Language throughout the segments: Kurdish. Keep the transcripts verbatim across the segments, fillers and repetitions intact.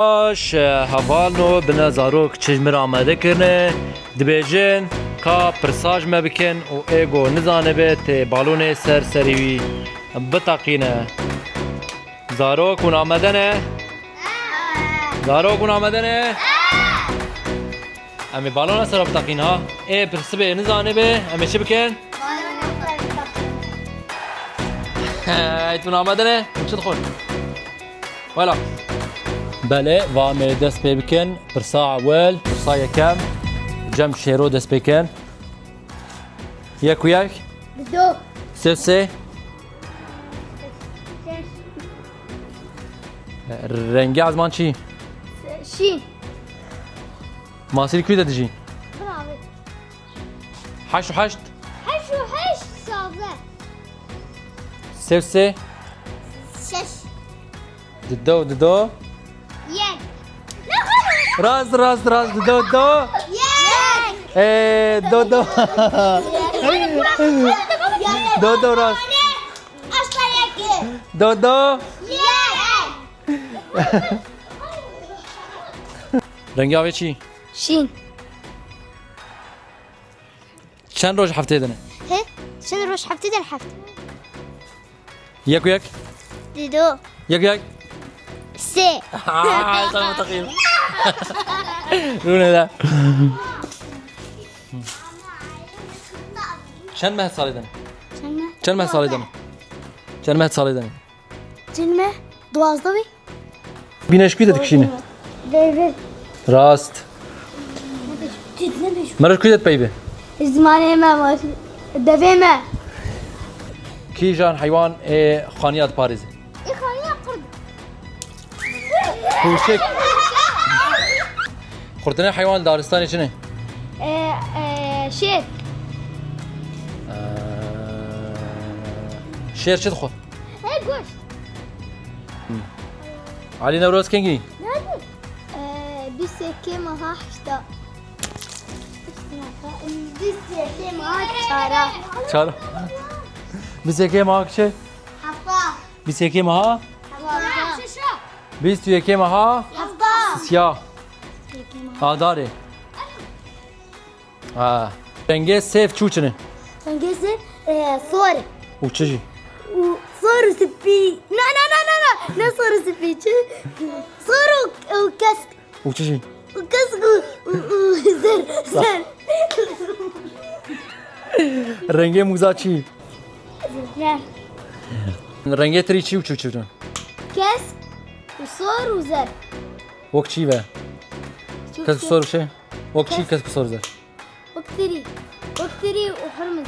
Baş, hevalno bine zarok çi ji min re amade kirine, dibêjin ka pirsa ji me bikin û ê ku nizanibe tê balonê ser serî wî biteqîne. Zarok hûn amade ne? Zarok hûn amade ne? Em ê balona ser re biteqîn ha. Ê pirsibê nizanibe, em ê çi bikin? Hey, tu amade ne? Hûn çi dixwin? Wela. Belê, va em ê dest pê bikin. Pirsa ewel, pirsa yekem. Cem Şêro dest pê kin. Yek û yek. Dido. Sê sê. Rengê ezman çi? Şîn. Masî li kû de dijî? Bravo. Heşt û heşt. Heşt û heşt, şazdeh. Sê û sê. Şeş. Dido, dido. Yek. Rast, rast, rast. Dido, dido. Yek. Ee, do, do. Do, do, rast. Aşta yek. Do, do. Yek. Rengê avê çi? Şîn. Çend roj hefteyê de ne? He? Çend roj hefteyê de ne heft? Yek û yek. Dido. Yek û yek. Sê. Aa, tamam, takayım. Rûne de. Çend meh salê de ne? Çend meh? Çend meh salê de ne? Çend meh salê de ne? Çend meh? Duwazdeh wî? Bîne ji kû de dikişîne? Devê. Rast. Meriv ji kû de dipeyve? Zimanê me, ma-, devê me. Kîjan heywan ê xaniya diparêze? Ê xaniya qurt. Qurçik. Qurtinê heywan daristanê çi ne? Ê, ê, şêr. Ee, şêr çi dixwe? He, goşt. Elî Newroz kengî? Nerede? Ee, bîst yekê meha heyşta. Bîst yekê meha çara. Çara. Bîst yekê meha çi? Hafta. Bîst yekê meha? Hafta. Bîst yekê meha? Hafta. Sisya. Adarê. Ha. Rengê sêv çû çi ne? Rengê sêv, e, sor. Û çi jî? Û sor û spî. Na, na, na, na, na. Ne sor û spî, çi? Sor û, û kesk. Û çi jî? Û kesk û, û, û zer, zer. Rengê mûza çi? Zer. Rengê tirî çi û çi, çi, çi? Kesk û sor û zer. Wek çi ve? Kesk û sor çi? Wek çi kesk û sor zer? Wek tirî. Wek tirî û hirmiz.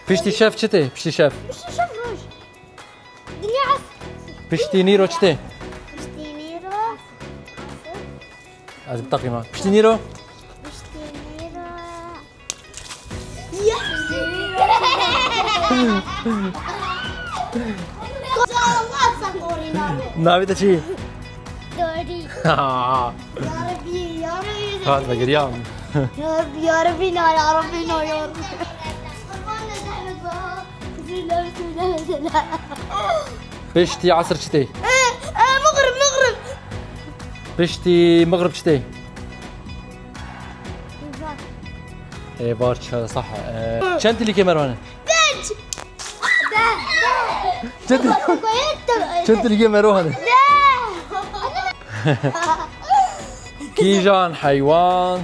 Piştî şev çi tê? Piştî şev. Piştî şev roj. Dinya es- Piştî nîro çi tê? Piştî nîro. Ez biteqîme. Piştî nîro? Piştî nîro. Navê te çi? Dorî. Ya Rebî, ya Rebî. Hat vegiriyam. Ya Rebî, ya Rebî, na, ya Rebî, na, ya Rebî. Piştî esr çi tê? E, e, mixrib, mixrib. Piştî mixrib çi tê? Êvar. Êvar çi, sah. E, çend tilîkê mero hene? Pênc. Çend, çend tilîkê mero hene? Kîjan heywan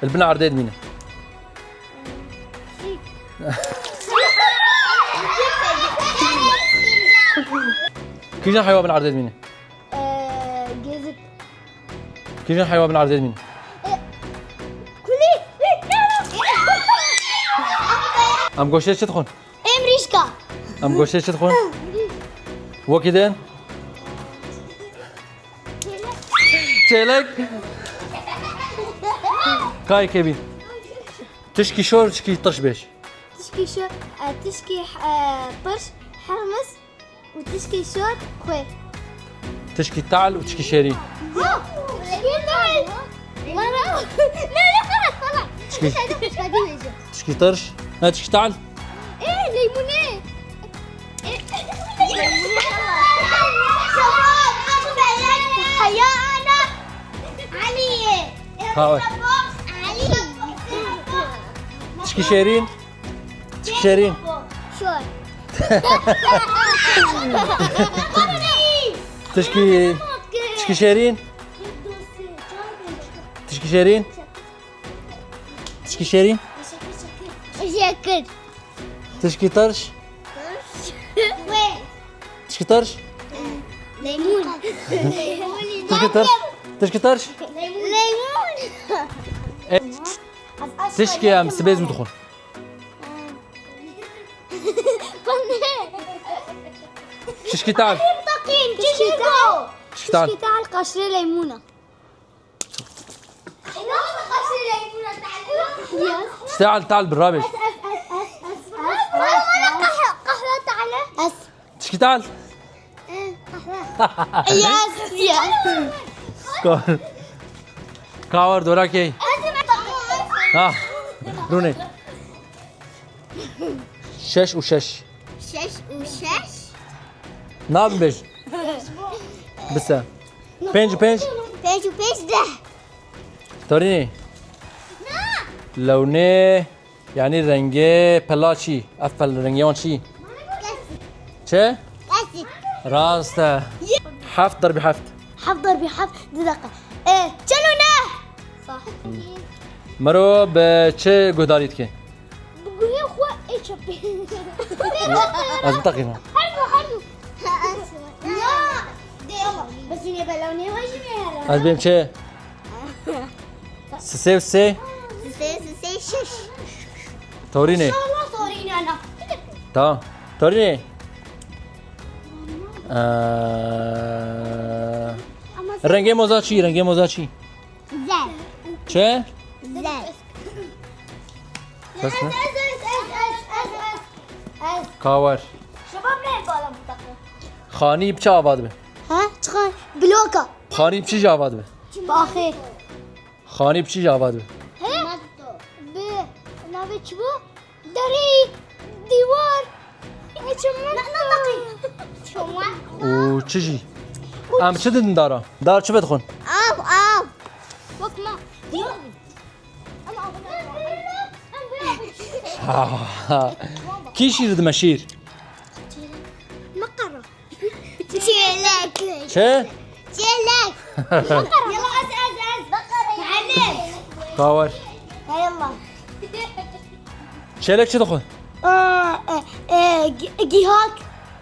li bin erdê dimîne? Kîjan heywan bin erdê dimîne? Ee, gezik. Kîjan heywan bin erdê dimîne? Kulî. Em goştê çi dixwin? Em rîşka. Em goştê çi dixwin? Wekî din? Çêlek. Kayê kevî. Tişkî şor, tişkî tirş bêj. Tişkî şor, e, tişkî, e, tirş, hermis û tişkî şor, xwê. Tişkî tal û tişkî şêrîn. Ha, tişkî tal. Wara. Ne, ne, xelas, xelas. Tişkî. Tişkî tirş. Ne, tişkî tal. Ê, leymûnê. Ê, leymûnê. Kawe. Tişkî şêrîn. Tişkî şêrîn. Şor. Tişkî, tişkî şêrîn. Tişkî şêrîn. Tişkî şêrîn. Şekir. Tişkî tirş. Wê. Tişkî tirş. Leymun. Tişkî tirş. Tişkî tirş. Leymun. E, tişkî em sibê zû dixwin. Tişkî tal. Tişkî tal. Tişkî tal qaşrê leymûna. Yes. Tal, tal, bi rabêj. Qehwe, qehwe, qehwe, tal. Tişkî tal. Yes, yes. Skor. Kawer dorakê. Ha. Rûnê. Şeş û şeş. Şeş û şeş. Nabin bêj. Bise. Pênc û pênc. Pênc û pênc deh. Torînê. Lewnê, yanî rengê pela çi? Ev pel rengê wan çi? Kesik. Çi? Kesik. Rast e. Heft derbî heft. Heft derbî heft, du deqe. E, çel û neh. Sah. Mero bi çi guhdarî dike? Bi guhê xwe ê çepê. Ez biteqînim. Her du, her du. Ya. De ama. Bes yine bela ne var yine ya? Ez bêm çi? Sisê û sê. Sisê, sisê şeş. Torînê. İnşallah Torînê ana. Tamam. Torînê. Ee, rengê moza çi? Rengê moza çi? Zer. Çi? Zer. Kes ne? Ez, ez, ez. Kawer. Şebap ne bala bu takı? Xanî bi çi ava dibe? Ha? Çi xan? Bloka. Xanî bi çi jî ava dibe? Baxê. Xanî bi çi jî ava dibe? He? Bi navê çi bû? Derî, dîwar, çimen. Çimen. Û çi jî? Em çi didin dara? Dar çi vedixwin? Av, av. Wek ma. Kî şîr dime şîr? Meqara. Çêlek. Çi? Çêlek. Yala ez, ez, ez. Muallim. Kawer. Eyvallah. Çêlek çi dixwe? Aa, e, e, gi-, gihak.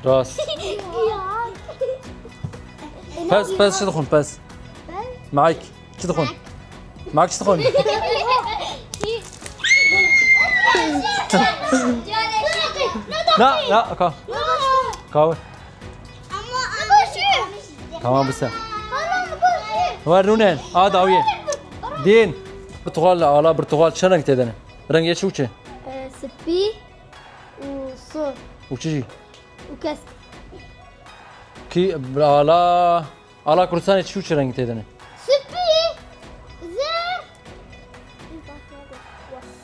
Rast. Gihak. Pez, pez çi dixwin, pez? Pez? Maik. Çi dixwin? Mak çi dixwin? Na, na, ka. Ka. Tamam, bise. Ver nûnen, a dawiye. Din. Birtuxal, ala birtuxal çi reng tê de ne? Rengê çi û çi? Ee, spî û sor. Û çi jî? Û kesk. Kî, ala Ala Kurdistanê çi û çi rengî tê de ne? Spî, zer.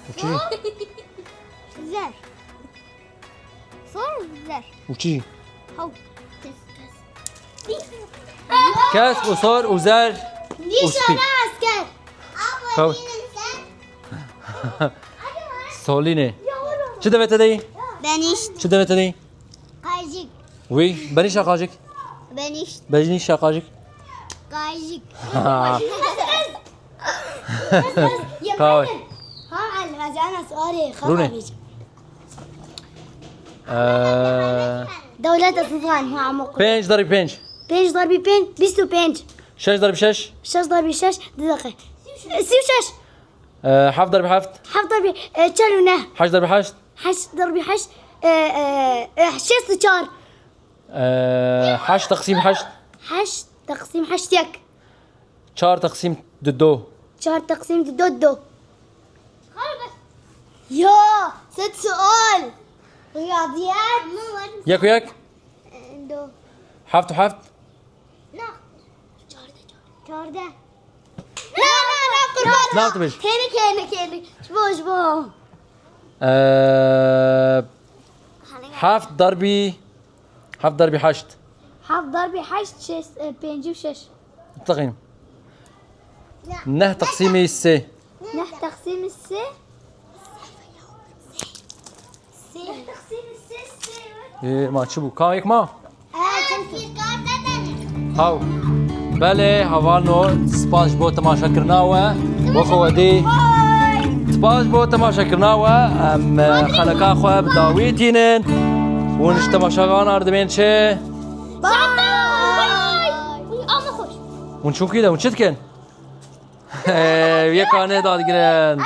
Û çi? Zer. Sor, zer. Û çi? Haw. Kes, kes. Kes û sor û zer û spî. Nîşana esker. Kaw-, Solînê. Çi devê te de yî? Benîşt. Çi devê te de yî? Qajik. Wî, benîşa qajik. Benîşt. Benîşa qajik. Qajik. Ha. Kawe. Ha, el, ez ana sualê xwe Rûne. Ee, Dewlet ez nizanim, ha, amok. Pênc darî pênc. Pênc darî pênc, bîst û pênc. Şeş darî şeş. Şeş darî şeş, du deqe. Sî û şeş. Ee, heft darî heft. Heft darî, e, çel û neh. Heşt darî heşt. Heşt darî heşt, e, e, e, şêst û çar. Ee, heşt teqsîm heşt. Heşt teqsîm heşt yek. Çar teqsîm du do. Çar teqsîm du do, do. Ya, sed sual. Riyadiyat. Yek û yek. Do. Heft û heft. Na. Çardeh, çardeh. Çardeh. Na, na, na, qurban. Ne yaptı beş? Kênik, kênik, kênik. Ji bo, ji bo. Ee, heft darbî, heft darbî heşt. Heft darbî heşt, şêst, e, pêncî û şeş. Teqînim. Neh teqsîmî sê. Neh teqsîmî sê. Ê, ma çi bû? Kayek ma? Haw. Belê, hevalno, spas ji bo temaşekirina we. Wek we dî. Spas ji bo temaşekirina we. Em, e, xeleka xwe bi dawî tînin. Hûn ji temaşevanan dibên çi? Hûn çûkî de, hûn çi dikin? Yê kanê dadigrin.